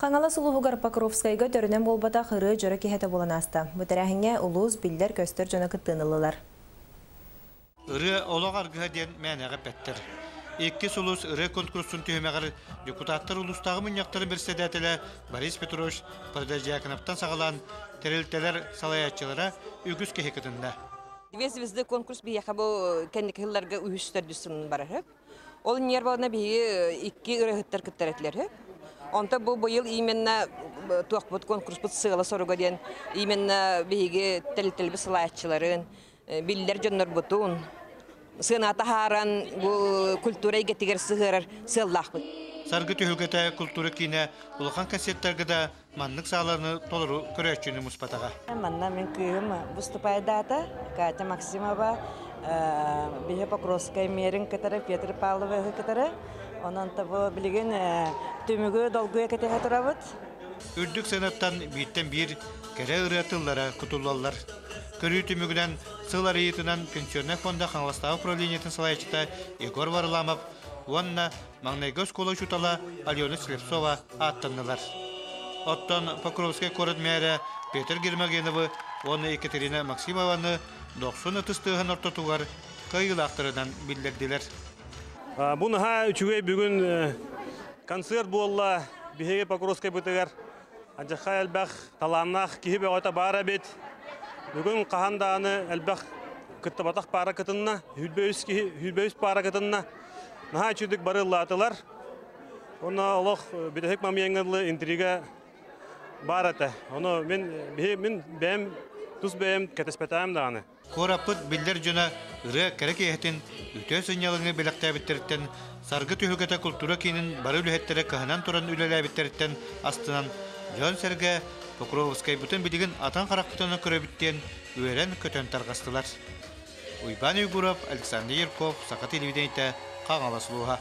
Хаҥалас улууһугар Покровскайга өтөрүнэн буолбатах ырыа дьоро киэһэтэ буолан ааста. Бу тэрээһиҥҥэ улуус биллэр-көстөр дьоно кыттыыны ыллылар. Ырыа олох аргыһа диэн мээнэҕэ эппэттэр. Иккис улуус ырыа конкурсун түһүмэҕэр депутаттар улуустааҕы мунньахтарын председателэ Борис Петрович Протодьяконовтан саҕалаан тэрилтэлэр салайааччылара үгүс киһи кытынна. Две звезды конкурс биһиэхэ бу кэнники сылларга үһүс төрдүс сылын барар. Ол нерваны биһиги икки ырыаһыттар кыттар этилэр. Онто бу быйыл именно туохпут конкурспут сыала-соруга диэн именно биһиги тэрилтэлэрбит салайааччыларын, биллэр дьоннорбутун сыана таһааран бу культура эйгэтигэр сыһыарар сыаллаахпыт. Саргы түһүлгэтэ культура киинэ улахан концерттарга да маннык сааланы толору көрөөччүнү муспатаҕа. Манна мин кыыһым выступайдаата Катя Максимова, биһи Покровскай мэрин кытары, Петр Павловиһы кытары. Онон бу билигин түмүгү долгуйа кэтэһэ турабыт. Үрдүк сыанаттан бииртэн биир кэрэ ырыа тыллара кутуллаллар. Көрүү түмүгүнэн сыл арыйыытынан Пенсионнай фонда Хаҥаластааҕы управлениетын салайааччыта Егор Варламов уонна маҥнайгы оскуола учуутала Алена Слепцова ааттаннылар. Оттон Покровскай куорат мээрэ Петр Гермогеновы уонна Екатерина Максимованы дохсун ытыс тыаһын ортотугар кыайыылаахтарынан биллэрдилэр. Бу наһаа үчүгэй бүгүн концерт буолла биһиги Покровскайбытыгар. Адьахха элбэх талааннаах киһи бөҕөтө баар эбит. Бүгүн хаһан даҕаны элбэх кыттыбатах паара кытынна, 103 киһи, 103 паара кытынна. Наһаа үчүгдүк бары ыллаатылар. Уонна олох бүтэһик мамыйаҥҥа дылы интрига баар этэ. Ону мин биһи мин бэйэм тус бэйэм кэтэспэтэҕим даҕаны. Куораппыт биллэр дьоно ырыа кэрэ киэһэтин үтүө сынньалаҥы бэлэхтээбиттэриттэн Саргы түһүлгэтэ култуура киинин бары үлэһиттэрэ кыһанан туран үлэлээбиттэриттэн астынан, дьон-сэргэ Покровскайбытын билигин атын харахпытынан көрөбүт диэн үөрэн-көтөн тарҕастылар. Уйбаан Уйгуров, Александр Ерков, Саха телевидениетэ, Хаҥалас улууһа.